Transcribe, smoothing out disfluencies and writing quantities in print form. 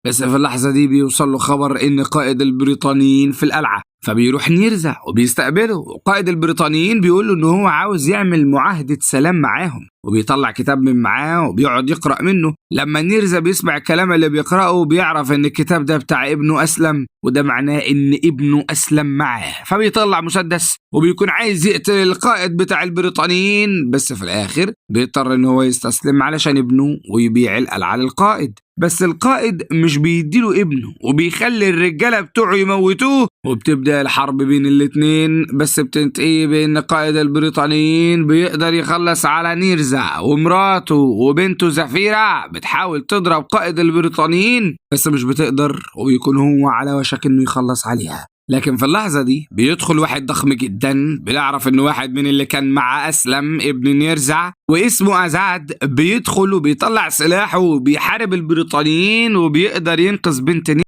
بس في اللحظة دي بيوصل له خبر ان قائد البريطانيين في القلعة، فبيروح نيرزا وبيستقبله، وقائد البريطانيين بيقول له ان هو عاوز يعمل معاهدة سلام معاهم، وبيطلع كتاب من معاه وبيقعد يقرأ منه. لما نيرزا بيسمع الكلام اللي بيقرأه بيعرف ان الكتاب ده بتاع ابنه أسلم، وده معناه ان ابنه أسلم معاه، فبيطلع مسدس وبيكون عايز يقتل القائد بتاع البريطانيين، بس في الآخر بيضطر ان هو يستسلم علشان ابنه ويبيع القلعة للقائد. بس القائد مش بيديله ابنه وبيخلي الرجالة بتوعه يموتوه، وبتبدأ الحرب بين الاتنين. بس بتنتهي بان قائد البريطانيين بيقدر يخلص على نيرزا، ومراته وبنته زفيرة بتحاول تضرب قائد البريطانيين بس مش بتقدر، وبيكون هو على وشك انه يخلص عليها. لكن في اللحظة دي بيدخل واحد ضخم جدا، بنعرف انه واحد من اللي كان مع اسلم ابن نيرزا واسمه ازاد. بيدخل وبيطلع سلاحه وبيحارب البريطانيين وبيقدر ينقذ بنت